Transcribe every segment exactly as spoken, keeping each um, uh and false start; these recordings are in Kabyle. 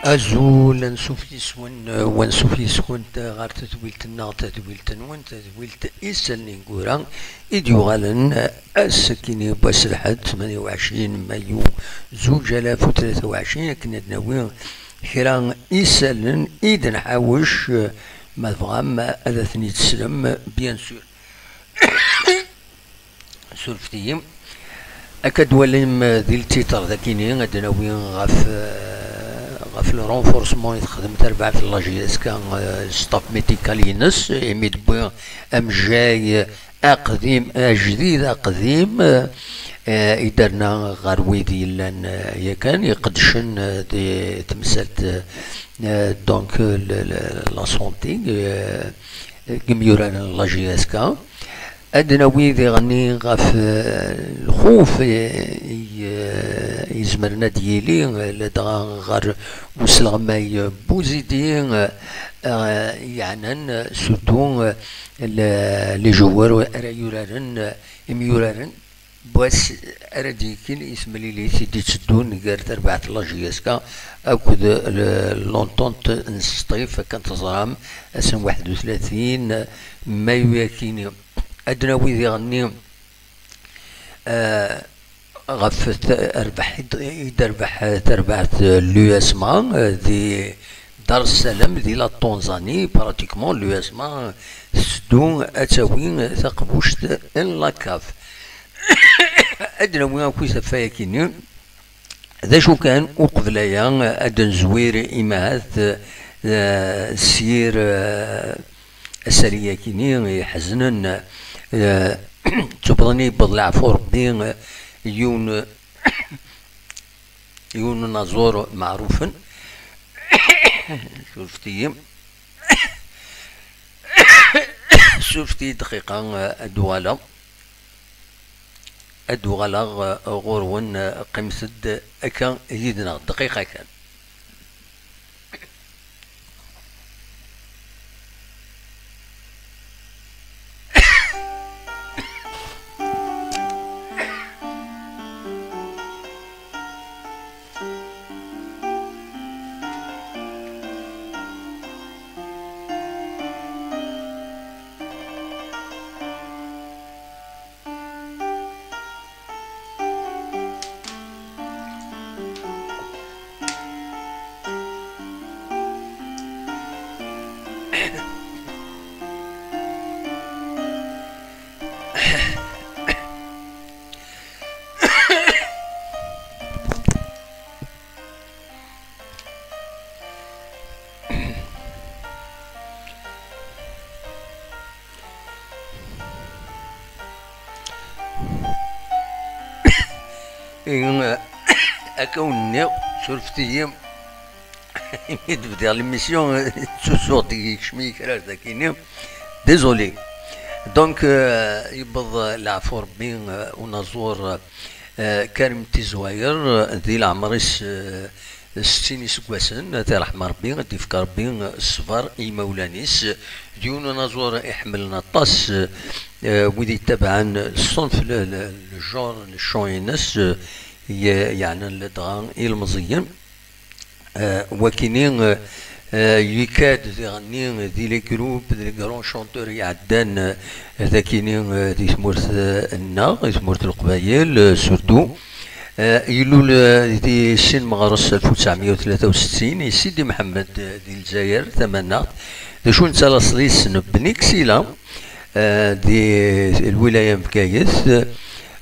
Azul, ansuf yes-wen, wansuf yes-kent ɣer tedwilt-nneɣ, tadwilt-nwen, tadwilt Isallen Ineggura, i d-yuɣalen ass-agi n wass lḥedd, tmanya u ɛecrin mayu zuǧ alaf u tlata u ɛecrin, akken ad nawi kra isallen i d-nḥawec, ma tebɣam ad ten-id-teslem, bien sûr. Surfet-iyi. Akka d-twalim, eh, di ltitr dagini, ad d-nawi ɣef, eh, ɣef le renforcement i texdem terbaɛt n la J S K, eh, staff médical-ines, imi d-wwi amejjay, eh, aqdim, ajdid aqdim, eh, eh, i d-terna ɣer wid yellan, eh, yakan iqeddcen, eh, di temsalt, eh, donc, eh, le, le, la santé, eh, deg imyuraren n la J S K. Ad d-nawi diɣenni ɣef, eh, lxuf, eh, i, eh, izemren ad d-yili, eh, ladɣa ɣer usleɣmay Buzidi, eh, eh, yeɛnan, eh, surtout, eh, le, les joueurs ara yuraren, eh, imyuraren n wass ara d-yekkin i temlilit i d-itteddun gar terbaɛt n la J S K akked le, l'entente n Sṭif, akken teẓram, ass n waḥed u tlatin mayu akini. Ad d-nawi diɣenni, eh, ɣef t-, rrbeḥ i d-, i d-terbeḥ terbaɛt n l'U S M A, eh, di Dar es Salaam, di la Tanzanie, pratiquement, l'U S M A tetteddu ad tawi taqbuct n la CAF. Ad d-nawi akk ɣef wayagi-nni. D acu kan, uqbel aya, ad d-nezwir imahat, eh, s yir, eh, asalli-agi-nni iḥeznen, eh, ttubḍen yewweḍ leɛfu Rebbi, eh, yiwen, yiwen n unaẓur meɛrufen. Surfet-iyi. Surfet-iyi dqiqa, eh, ad d-uɣaleɣ. Ad d-uɣaleɣ, eh, ɣur-wen, eh, qqimet-d akka yid-neɣ dqiqa kan. Ihi, akka wen-nniɣ, surfet-iyi. Imi d-bdiɣ l'émission, ttsusuɣ-d yekcem-iyi kra ar dagi-nni. Désolé. Donc, euh, yewweḍ leɛfu Rebbi, euh, unaẓur, euh, Karim Tizwayer, euh, di leɛmer-is, euh, settin iseggasen, ad t-iṛḥem Ṛebbi, ad d-ifk Ṛebbi ṣṣber i yimawlan-is. D yiwen unaẓur iḥemmlen aṭas, eh, wid yettabaɛen ṣṣenf, le, le, le genre, le chant-ines, eh, ye-, yeɛnan ladɣa ilmeẓyen. Eh, wakini, eh, eh, yekka-d diɣenni di les groupes, di les grands chanteurs iɛeddan, eh, dagini, eh, di tmurt, eh, nneɣ, di tmurt n Leqbayel, eh, surtout. Eh, ilul, eh, di sin meɣres alef u tesɛemya u tlata u settin, i Sidi Mḥemmed, eh, di Lezzayer tamaneɣt. D acu netta laṣel-is n Bni Ksila, eh, di lwilaya n Bgayet, eh,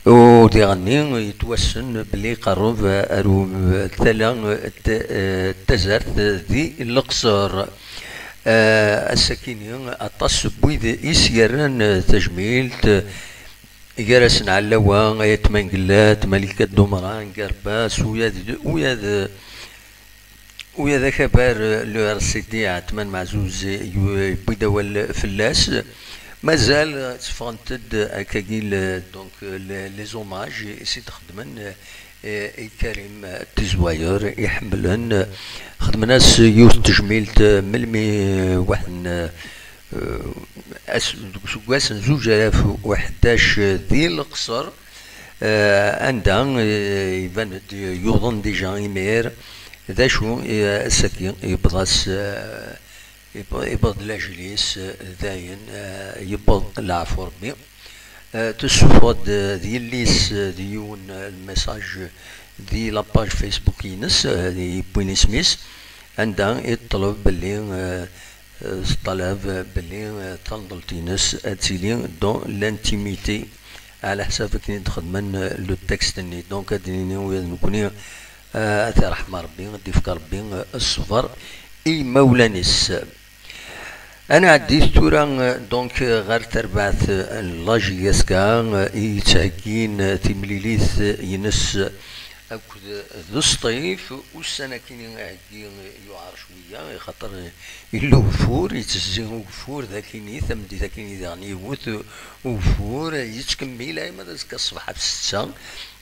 u diɣenni yettwassen belli iqerreb, eh, ar u-, tala, eh, t-, eh, tazart, eh, di Leqṣer. Eh, ass-akini, aṭas n wid i s-yerran, eh, tajmilt, eh, gar-asen Ɛellawa, Ayt Mengellat, Malika Dumran, Gerbas, u yad, u yad, u yad akabar, eh, le R C D, Ɛetman Meɛzuz, eh, yu-, yewwi-d awal fell-as. Mazal, eh, tteffɣent-d akkagi le, donc, eh, le, les hommages i s-id-xeddmen, eh, eh, i Karim Tizwayer iḥemmlen. Xedmen-as yiwet n tejmilt, eh, melmi, eh, waḥed n, eh, ass, deg useggas n zuǧ alaf u ḥdac di Leqṣer, eh, anda, eh, iban-d yuḍen déjà imir. D acu, eh, ass-agi yewweḍ-as, eh, Yewweḍ-d lajel-is, eh, dayen, eh, yewweḍ leɛfu Rebbi. Eh, tessuffeɣ-d, eh, d yelli-s, eh, d yiwen, eh, lmessage di la page Facebook-ines, eh, yewwin isem-is, anda i teṭleb belli, eh, eh, teṭṭalab belli, eh, tanḍelt-ines ad tili dans l'intimité, ɛla ḥsab akken i d-xedmen, eh, le texte-nni. Donc, ad d-nini ula d nekkni, eh, ad t-iṛḥem Rebbi, ad d-ifk Rebbi, eh, ṣṣber i yimawlan-is. Ad nɛeddi tura, eh, donc, eh, ɣer terbaɛt, eh, n la J S K, eh, i yettheggin, eh, timlilit, eh, ines, eh, akked, eh, d Sṭif. Ussan akkin i iheggi, eh, yuɛer cwiya, ixaṭer, eh, yella ugeffur, yettezzi ugeffur d akini, tameddit akini diɣen yewwet ugeffur, eh, yettkemmil arma d azekka ṣṣbeḥ ɣef ssetta.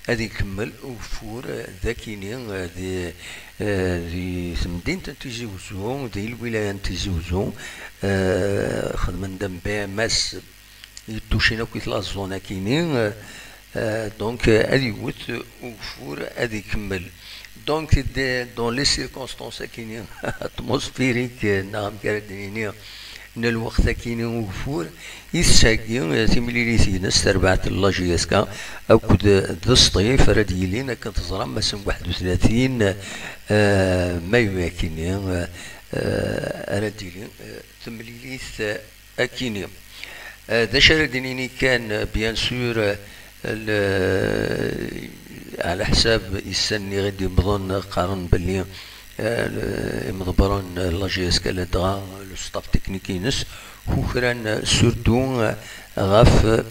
Ad ikemmel ugeffur, eh, d akini, eh, di, eh, di temdint n Tizi Uzzu, di lwilaya n Tizi Uzzu, eh, xedmen-d am B M S, yettucin akk i la zone akini, eh, eh, donc, eh, ad iwet ugeffur, ad ikemmel. Donc, de, dans les circonstances akini atmosphériques, eh, neɣ amek ara d-nini, n lweqt akini ugeffur, i tettheggi, eh, timlilit-ines terbaɛt n la J S K akked, eh, d Sṭif ara d-yilin, akken teẓram, ass n waḥed u tlatin, eh, mayu akini, eh, eh, ara d-tili, eh, temlilit, eh, akini. Eh, d acu ara d-nini kan, eh, bien sûr, eh, le, ɛla ḥsab issan-nni i d-yewwḍen, qqaren belli, eh, le, imḍebbren, eh, la J S K ladɣa le staff technique-ines, kukran, eh, surtout, eh, ɣef, eh,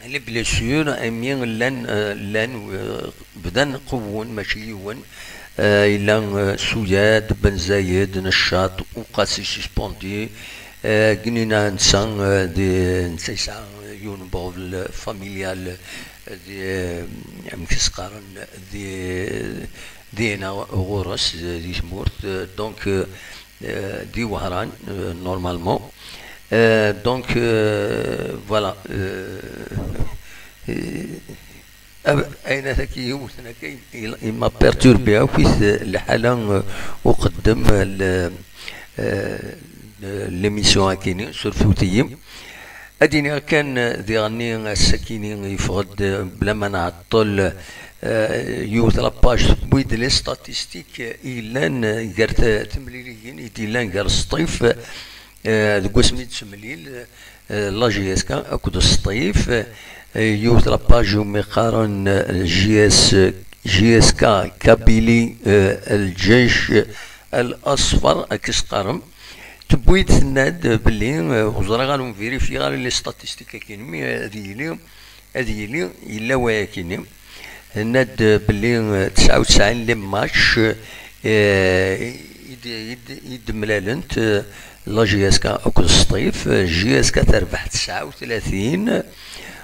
les blessures, imi llan, eh, llan, eh, bdan qewwen, mačči yiwen. Eh, yella, eh, Suyad, Ben Zayed, Neccaṭ, Uqasi suspendu. Eh, Gnina netta, eh, di, netta yesɛa yiwen n problème familial, eh, di, eh, amek i s-qqaren, di, dina ɣur-s, eh, di tmurt. Eh, donc, eh, eh, di Wehran, eh, normalement. Eh, donc, eh, voilà, eh, eh, ab-, ayen ataki yiwten akka, il, il m'a perturbé akk lḥala, eh, uqeddem, eh, l-, eh, l'émission akini, surfut-iyi. Ad iniɣ kan, eh, diɣenni ass-akini yeffeɣ-d, eh, bla ma nɛeṭṭel, eh, yiwet la page tewwi-d les statistiques, eh, yellan, eh, gar te-, temliliyin i d-yellan gar Sṭif, eh, deg wasmi d-temlil, eh, la J S K akked Sṭif, eh, yiwet la page umi qqaren, eh, J S, J S K Kabylie, eh, Lǧeyc Laṣfer, akka i s-qqaren. Tewwi-d, tenna-d belli, eh, ur ẓriɣ ara, ur vérifier ara les statistiques akkin, mi ad yili, ad yili yella wayakini. Tenna-d belli, eh, tesɛa u tesɛin les matchs, eh, i d-, i d-, i d-mlalent, eh, la J S K akked Sṭif. Eh, J S K terbeḥ tesɛa u tlatin,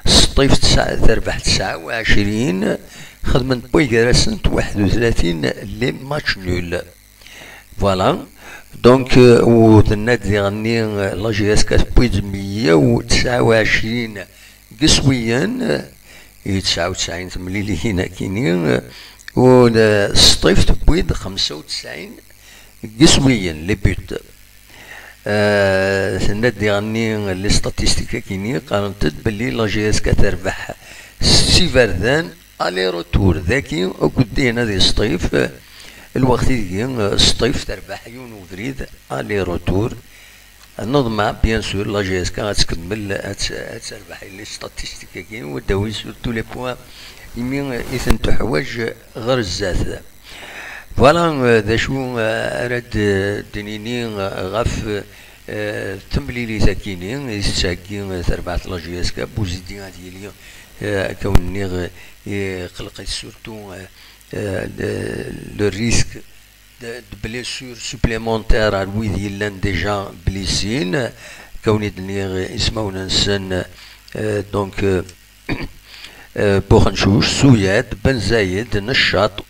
Sṭif tesɛa, terbeḥ tesɛa u ɛecrin, xedmen-d wway gar-asent waḥed u tlatin les matchs nuls. Voilà. Donc, euh, u tenna-d diɣenni, euh, la J S K tewwi-d meyya u tesɛa u ɛecrin deg iswiyen, euh, i tesɛa u tesɛin temliliyin akini, euh, u, euh, Sṭif tewwi-d xemsa u tesɛin deg iswiyen, les buts. Euh, tenna-d diɣenni les statistiques akini, qqarent-d belli la J S K terbeḥ s iberdan aller-retour, dagi akked dihin ad Sṭif, lweqt ideg, eh, Sṭif terbeḥ yiwen ubrid aller-retour. Neḍmeɛ, bien sûr, la J S K ad tkemmel, ad t-, ad terbeḥ les statistiques-agi, u ad d-tawi surtout les points, imi i ten-teḥwaǧ ɣer zdat. Voilà, euh, d acu, euh, ara d-, d-nini, euh, ɣef, euh, temlilit akini i tettheggi, euh, terbaɛt la J S K. Bouzidi ad yili, euh, akka wen-nniɣ, euh, iqelleq-it surtout, euh, euh, le, le risque de, de blessures supplémentaires ar wid yellan déjà blessin. Akka wen-d-nniɣ ismawen-nsen, euh, donc, euh, euh, Buxencuc, Souyad, Ben Zayed, Neccaṭ,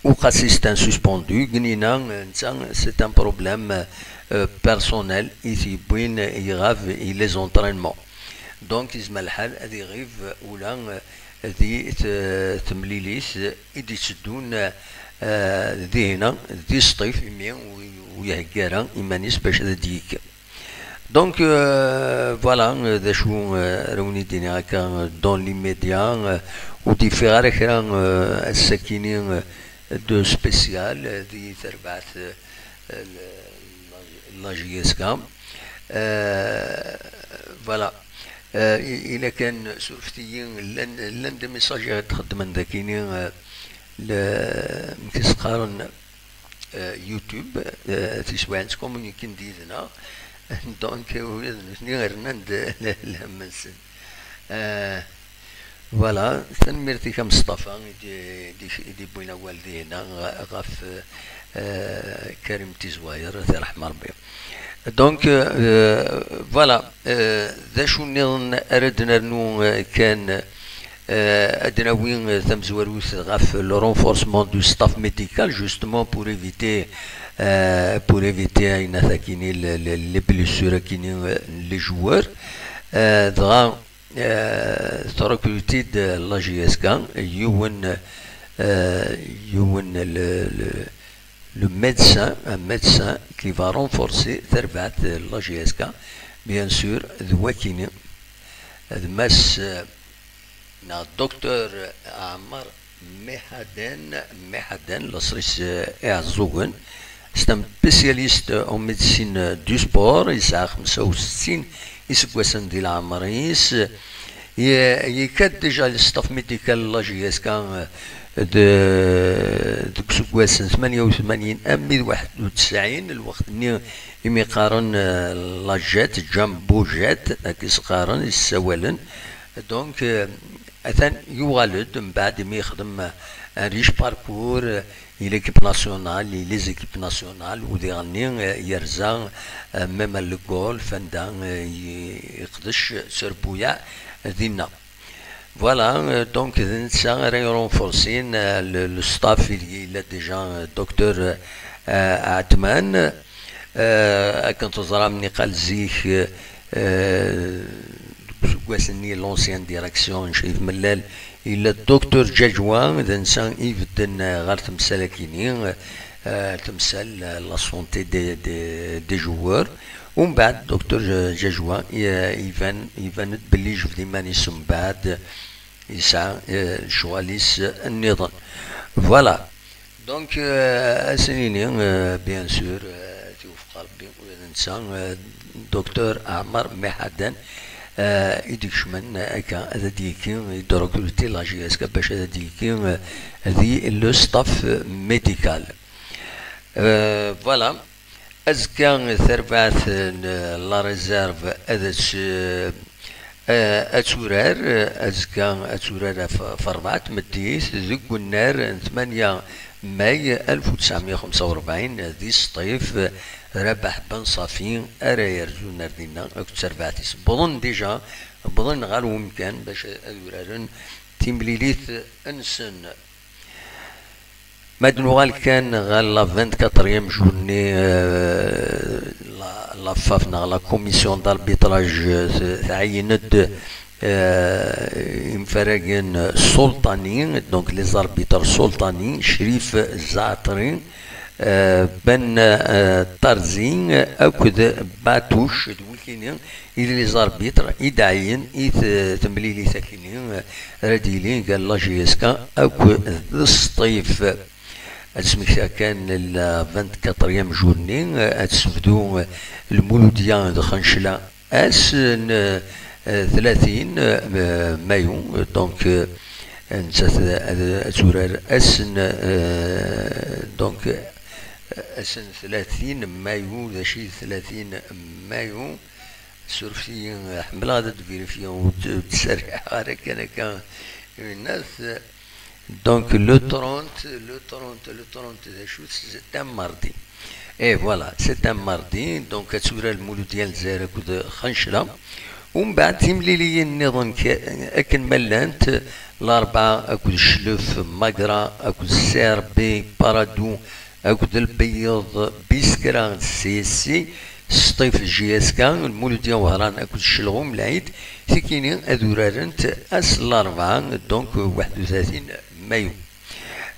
Uqasistan suspendu, Gnina, euh, netta, c'est un problème, euh, personnel i t-yewwin iɣab i les entraînements. Donc, yezmer lḥal ad iɣib ula, euh, di t-, temlilit i d-itteddun, euh, dihina, di Sṭif, imi ur, ur iheggi ara iman-is bac ad d-yekk. Donc, euh, voilà, euh, d acu, euh, ara wen-id-iniɣ akka, euh, dans l'immédiat, euh, ur d-yeffiɣ ara kra, euh, ass-akini, euh, de spécial, euh, di terbaɛt, euh, la J S K. Euh, voilà. Euh, i-, ila kan surfet-iyi, llan, llan des messages i ɣ-d-xeddmen dakini, euh, le, amek i s-qqaren, euh, YouTube, euh, tiswiɛin ttcommuniquin-d yid-neɣ. Donc, ula d nutni rnan-d le-, lhem-nsen. Euh, voilà, tanemmirt-ik a Meṣṭafa i d-, i d-, i d-yewwin awal dihina ɣef, euh, Karim Tizwayer, ad t-iṛḥem Ṛebbi. Donc, euh, voilà, euh, d acu nniḍen ara d-nernu, euh, kan, euh, ad d-nawi, euh, tamezwarut ɣef le renforcement du staff médical, justement pour éviter, euh, pour éviter ayen akini, le, le, les blessures akini, euh, les joueurs. Euh, dɣa, euh, trekruti-d la J S K yiwen, euh, yiwen le, le, le médecin, un médecin qui va renforcer terbaɛt la J S K, bien sûr, d wakini, d Mass, euh, neɣ Docteur Ɛmer Miḥaden, Miḥaden, laṣel-is, euh, Iɛeẓẓugen. C'est un spécialiste en médecine du sport, yesɛa xemsa u settin iseggasen di leɛmer-is. Ye-, yekka-d déjà le staff médical n la J S K, euh, de, deg useggas n tmanya u tmanyin armi d waḥed u tesɛin, lweqt-nni imi qqaren, euh, la jet, jumbo jet, akka i s-qqaren, i s-ssawalen. Donc, euh, atan yuɣal-d mbeɛd imi yexdem, euh, un riche parcours, euh, i l'équipe nationale, i les équipes nationales, u diɣenni, euh, yerza, euh, même le golf, anda, euh, i-, iqdec s rbuyaɛ dinna. Voilà, euh, donc d netta ara irenforsin, euh, le, le staff, il, il a déjà, euh, Docteur, euh, euh, Atman. Euh, akken teẓram, niqal zik, euh, euh, deg useggas-nni, l'ancien direction n Cɛid Mellal, yella Docteur Djadjoua, d netta i ibedden, euh, ɣer temsal-akini, euh, temsal, euh, la santé des, des, des joueurs. Umbeɛd, Docteur Djadjoua, i-, iban, iban-d belli yejbed iman-is umbeɛd, yesɛa, euh, lecɣal-is nniḍen. Voilà. Donc, euh, ad s-nini, euh, bien sûr, euh, tiwefeq Rebbi, ula d netta, euh, Docteur Ɛmer Miḥaden, euh, i d-ikecmen akka ad d-yekki, i d-rekruti la J S K bac ad d-yekki, euh, di le staff médical. Euh, voilà. Azekka, tarbaɛt n la réserve ad tt-, eh, ad turar, azekka ad turar ɣef, ɣef rebɛa n tmeddit deg unnar n tmanya May alef u tesɛemya u xemsa u rebɛin di Sṭif, Rabaḥ Ben Ṣafi ara yerzun ar dinna akked terbaɛt-is. Wwḍen déjà, wwḍen ɣer wemkan bac ad uraren timlilit-nsen. Ma d-nuɣal kan ɣer la vingt-quatrième journée, euh, la, la FAF neɣ la commission d'arbitrage, euh, tɛeyyen-d, euh, imfaragen sulṭani, donc les arbitres sulṭani, Crif Zaɛtri, euh, Ben, euh, Tarzi akked Batouche, d wikini i d les arbitres i d-ɛyin i t-, temlilit akini, ara d-yili gar la J S K akked Sṭif. Ad smektiɣ kan la vingt-quatrième journée, ad tessebdu Lmuludya d Xencla ass n, eh, tlatin, eh, mayu, donc, eh, Nettat ad, ad turar ass n, euh, donc, ass n tlatin mayu. D acu i d tlatin mayu? Surfet-iyi, ḥemmleɣ ad d-vérifier, ur d-, ur d-serriḥeɣ ara kan akka. Winat, donc, le trente, le trente, le trente, d acu, c'est un mardi. Et voilà, c'est un mardi, donc ad turar Lmuludya n Lezzayer akked Xencla. Umbeɛd timliliyin nniḍen k-, akken ma llant, Larebɛa akked Cclef, Magra akked C R B, Paradou akked Lbeyyeḍ, Biskra d C S C, Sṭif J S K, Lmuludya Wehran akked Celɣum Lɛid, tikini ad urarent ass n Larebɛa, donc waḥed u tlatin mayu.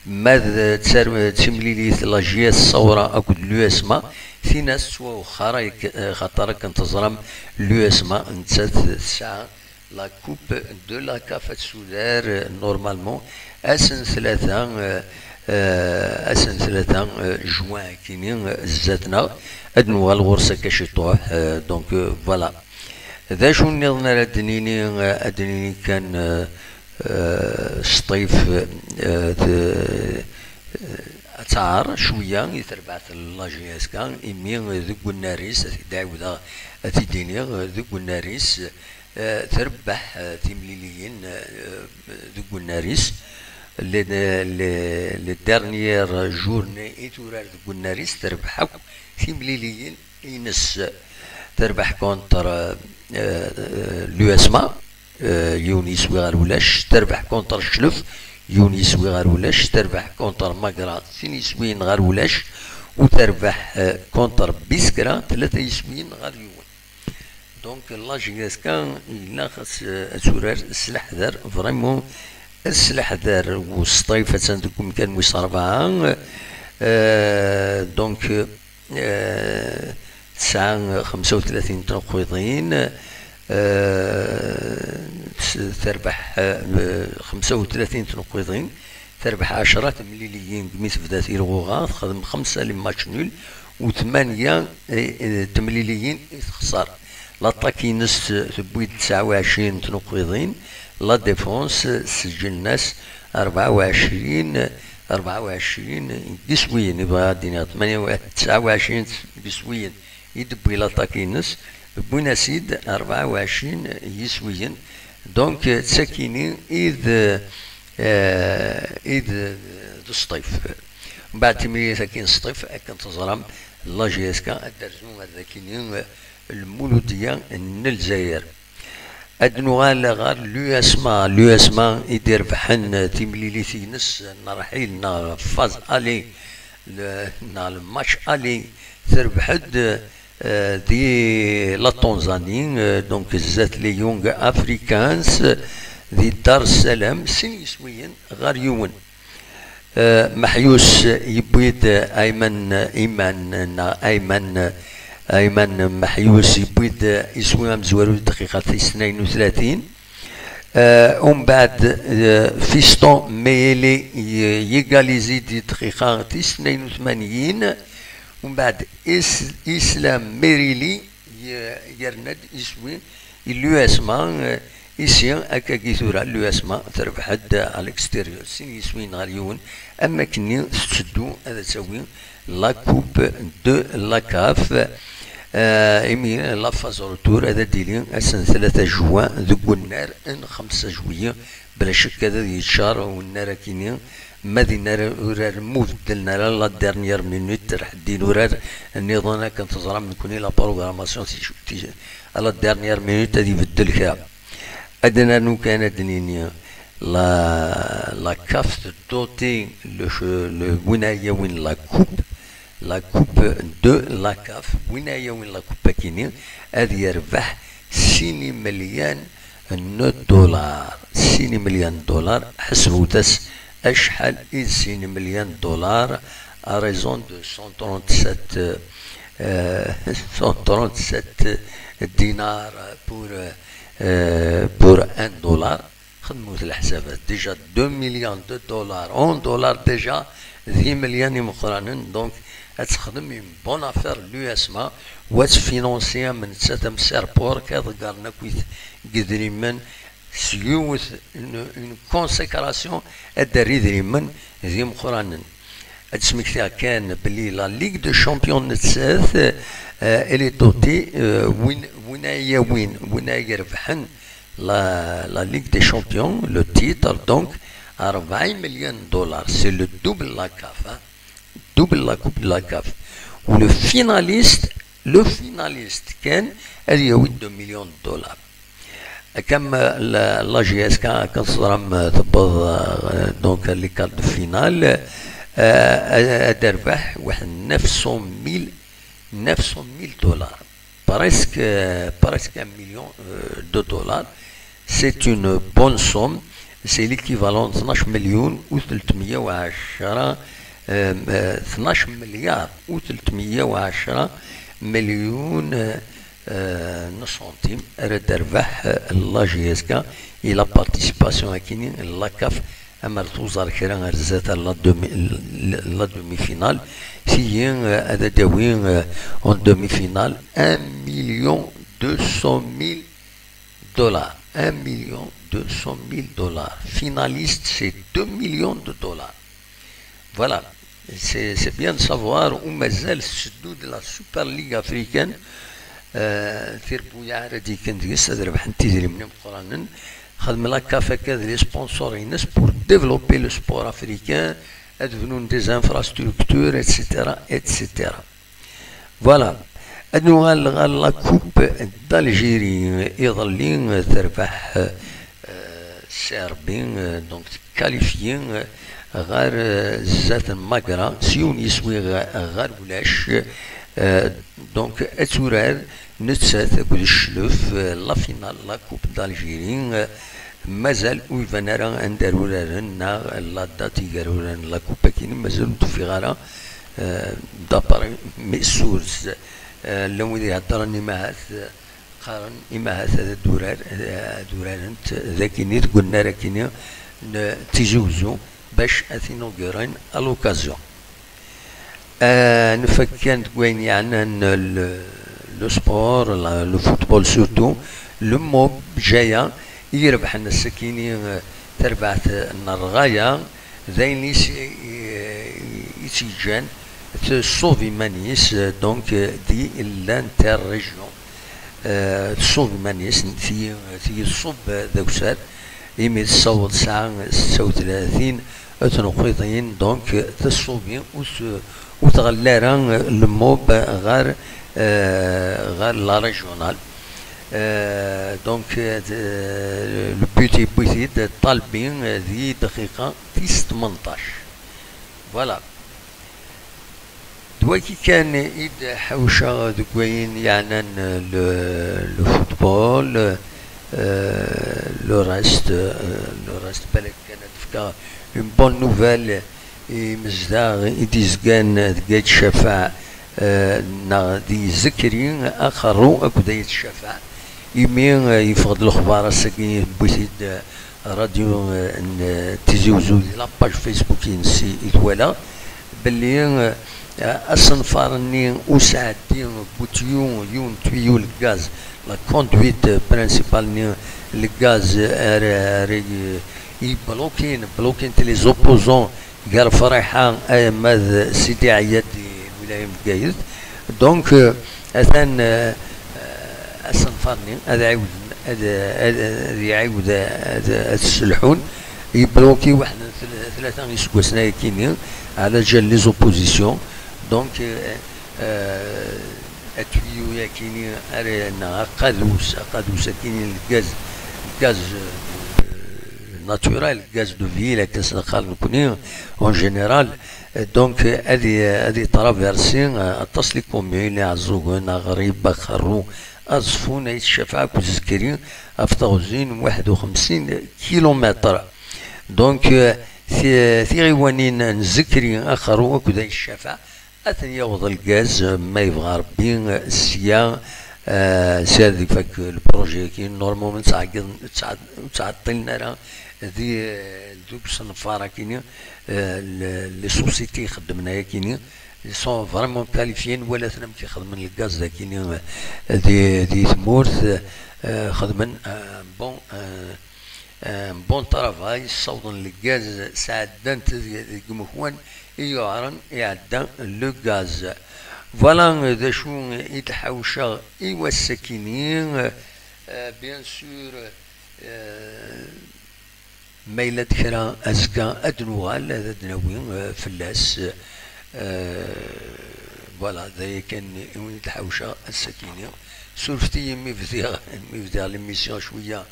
Ma d, d tar-, d timlilit la J S Ṣawra akked l'U S M A, tin-a tettwawexxer, ak-, xaṭer akken teẓram l'U S M A nettat tesɛa la coupe de la CAF ad turar, euh, normalement ass n tlata, euh, euh, ass n tlata, euh, juin akini, euh, zdat-neɣ, ad nuɣal ɣur-s akka ciṭuḥ, euh, donc, euh, voilà. D acu nniḍen ara d-nini? Euh, ad d-nini kan, euh, euh, Sṭif, euh, t-, euh, ad taɛer cwiya i terbaɛt n la J S K, imi deg unnar-is, ad t-id-ɛiwdeɣ, ad t-id-iniɣ, deg unnar-is, euh, terbeḥ, euh, timliliyin, euh, deg unnar-is. Les, les, les dernières journées i turar deg unnar-is, terbeḥ akk timliliyin ines. Terbeḥ contre, euh, euh, l'U S M A, euh, yiwen yiswi ɣer ulac. Terbeḥ contre Cclef, yiwen yiswi ɣer ulac. Terbeḥ contre Magra, sin yiswiyen ɣer ulac. U terbeḥ, euh, contre Biskra, tlata yiswiyen ɣer yiwen. Donc, la J S K, ilaq ad s-, ad turar s leḥder, vraiment, s leḥder. U Sṭif attan deg umkan wis rebɛa. Euh, donc, euh, tesɛa xemsa u tlatin tneqqiḍin, euh, s-, terbeḥ, euh, xemsa u tlatin tneqqiḍin, terbeḥ ɛecra temliliyin deg mi tebda tilɣuɣa, texdem xemsa les matchs nuls, u tmanya, eh, eh, temliliyin i texṣer. L'attaque-ines tewwi-d tesɛa u ɛecrin tneqqiḍin, la défense sǧellen-as rebɛa u ɛecrin, rebɛa u ɛecrin n yiswiyen, i bɣiɣ ad d-iniɣ tmanya u, tesɛa u ɛecrin n yiswiyen i d-tewwi l'attaque-ines, wwin-as-id rebɛa u ɛecrin n yiswiyen. Donc, d takini i d, eh, i d, d Sṭif. Mbeɛd timlilit akkin Sṭif, akken teẓram, la J S K ad d-terzu ar dakini, eh, Lmuludya n Lezzayer. Ad nuɣal ɣer l'U S M A. L'U S M A i d-irebḥen timlilit-ines n rrḥil neɣ phase aller, le, neɣ le match aller, terbeḥ-d, euh, di la Tanzanie, euh, donc zdat les Young Africans, di Dar es Salaam, sin yiswiyen ɣer yiwen. Euh, Meḥyus yewwi-d Ayman Iman, neɣ Ayman, Ayman Meḥyus yewwi-d iswi amezwaru di dqiqa tis tnayen u tlatin. Euh, umbeɛd, euh, Fiston Meyele y-, yegalizi di dqiqa tis tnayen u tmanyin. Umbeɛd Is-, Islam Merili y-, yerna-d iswi i l'U S M A, euh, ici, akkagi tura, l'U S M A terbeḥ-d à l'extérieur, sin yiswiyen ɣer yiwen, am akkenni tetteddu ad tawi la coupe de la CAF. Euh, imi la phase retour ad d-tili ass n tlata juin deg unnar n xemsa juillet, bla ccek ad yeččar unnar akini, ma d innar urar mu beddlen ara la dernière minute, raḥ ddin urar nniḍen akken teẓram nekni la programmation ti-, ti-, à la dernière minute ad ibeddel kra. Ad nernu kan ad d-nini la, la CAF tedduti le, le win ara yawin la coupe, la coupe de la CAF, win ara yawin la coupe akini ad yerbeḥ sin imelyan n dollar. Sin imelyan n dollar, ḥesbut-as acḥal i d sin imelyan n dollar, à raison de cent trente-sept, euh, cent trente-sept dinars pour, euh, pour un dollar. Xedmet leḥsabat, déjà deux millions de dollars, un dollar déjà d imelyan imeqqranen, donc ad texdem une bonne affaire l'U S M A, u ad tfinansi am nettat am Serpor, ad ḍeggren akkit n yedrimen, s yiwet une, une consécration ad d-terr idrimen d imeqqranen. Ad d-smektiɣ kan belli la Ligue des Champions nettat, euh, elle est dotée, euh, win, win ay yawin, win ay irebḥen la, la Ligue des Champions, le titre, donc, à rebɛa imelyan dollars. C'est le double la CAF, hein. Double la Coupe de la CAF. Ou le finaliste, le finaliste kan ad yawi deux millions de dollars. Comme euh, la, la J S K, quand sera, euh, donc les quarts de finale, euh, ad terbeḥ waḥed neuf cent mille, neuf cent mille dollars. Presque, euh, presque un million, euh, de dollars. C'est une bonne somme. C'est l'équivalent de tnac مليون و ثلاثمية وعشرة، euh, euh, tnac مليار و ثلاثمية وعشرة مليون, euh, euh, n centimes ara d-terbeḥ, euh, la J S K i la participation akini n la CAF. Amer tuẓar kra ar zdat ar la demi, la demi-finale, tigi, euh, ad d-tawi, euh, en demi-finale un million deux cent mille dollars. Un million deux cent mille dollars. Finaliste, c'est deux millions de dollars. Voilà. C'est, c'est bien de savoir u mazal tetteddu-d la Super Ligue africaine, euh, tirbuyaɛ ara d-yekkan deg-s ad rebḥent idrimen imeqqranen. Xedmen la CAF akka d les sponsors-ines pour développer le sport africain, ad bnun des infrastructures, et cetera, et cetera. Voilà. Ad nuɣal ɣer la Coupe d'Algérie. Iḍelli, terbeḥ, euh, Serbie, euh, donc qualifiée, euh, ɣer, euh, zdat n Magra, s yiwen yiswi ɣ-, ɣer ulac. Euh, donc, ad turar nettat akked Cclef, euh, la finale, la Coupe d'Algérie, euh, mazal ur iban ara anda ara uraren, neɣ la date i gar uraren la Coupe akini, mazal ur d-ufiɣ ara, euh, d'après mes sources. Euh, llan wid iheddren imahat, euh, qqaren imahat ad d-urar-, ad urarent dagini deg unnar akini n Tizi Uzzu bac ad t-inauguren à l'occasion. Euh, nfakk kan deg wayen yeɛnan le, le sport, la, le football surtout, le MOB Jaya i irebḥen ass-akini, euh, tarbaɛt n Rɣaya, d ayen i s-, i, i tt-yeǧǧan tṣub iman-is, euh, donc, euh, di l'interrégion. Euh, tṣub iman-is, tigi, tigi tṣub d akessar, imi tessaweḍ tesɛa setta u tlatin tneqqiḍin, donc, euh, tṣubi ur t-, ur tɣelli ara le MOB ɣer, euh, ɣer la régionale. Euh, donc, euh, le but yewwi-t-id Ṭalbi, euh, di dqiqa tis tmenṭac. Voilà. D wagi kan i d-ḥawceɣ deg wayen yeɛnan le, le football, euh, le reste, euh, le reste, balak kan ad d-fkeɣ une bonne nouvelle i yimezdaɣ i d-yezgan deg Ayt Ccafaɛ, euh, neɣ di Zekri, Axerru akked Ayt Ccafaɛ, imi, euh, yeffeɣ-d lexbar ass-agi, yewwi-t-id, euh, Radio, euh, n, euh, Tizi Uzzu, di la page Facebook-ines i, i twala belli, euh, asenfar-nni usaɛdi bu tuyau, yiwen tuyau n lgaz, la conduite principale-nni n lgaz, euh, ara, ara i, i bloquin, bloquin les opposants gar Friḥa, Ayamad, Sidi Ɛiyad di lwilaya n Bgayet. Donc, euh, atan, euh, euh, asenfar-nni ad ɛiwden, ad, ad, ad iɛiwed ad, ad sselḥun. Yebloki waḥed n tel-, tlata iseggasen ayakini, ɛla ǧal les oppositions. Donc, euh, euh, atuyu yakini ara, neɣ aqadus, aqadus akini n lgaz, gaz, euh, naturel, gaz de ville, akka s-neqqar nekni, en général. Donc, ad i-, ad itraversi, euh, aṭas les communes, Iɛeẓẓugen, Aɣrib, Axerru, Aẓeffun, Ayt Ccafaɛ akked Zekri, ɣef teɣzi n waḥed u xemsin kilomètre. Donc, euh, ti-, tiɣiwanin n Zekri, Axerru akked Ayt Ccafaɛ, ad ten-yaweḍ lgaz, ma yebɣa Rebbi, sya, euh, sya ad ifak le projet-agi. Normalement, ur ttɛeggiḍen, ur ttɛeḍḍilen ara di, deg usenfar-agi, euh, le, les sociétés ixeddmen ayakini, ils sont vraiment qualifiés, nwala-ten amek i xedmen lgaz dagini, euh, di, di tmurt, euh, xedmen, euh, bon, euh, Bon travail, ssawḍen lgaz, sɛeddan-t deg umekwan i yuɛren, iɛedda le gaz. Voilà d acu i d-ḥawceɣ i wass-akini. Bien sûr, ma yella-d kra, azekka ad d-nuɣal, ad d-nawi fell-as. Voilà, d aya kan i wen-d-ḥawceɣ ass-akini. Surfet-iyi mi bdiɣ, mi bdiɣ l'émission cwiya.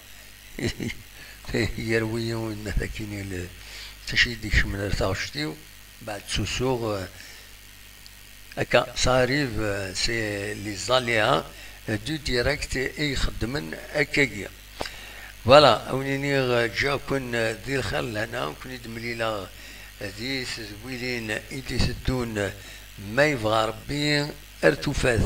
Yerwi-yi unna takini, taci i d-ikecmen ar taɣect-iw, beɛd susuɣ. Akka, ça arrive, c'est les aléas du direct i ixeddmen akkagi. Voilà, a wen-iniɣ ǧǧiɣ-ken di lxir lehna, ken-id-mlileɣ di tedwilin i d-iteddun, ma yebɣa Rebbi, ar tufat.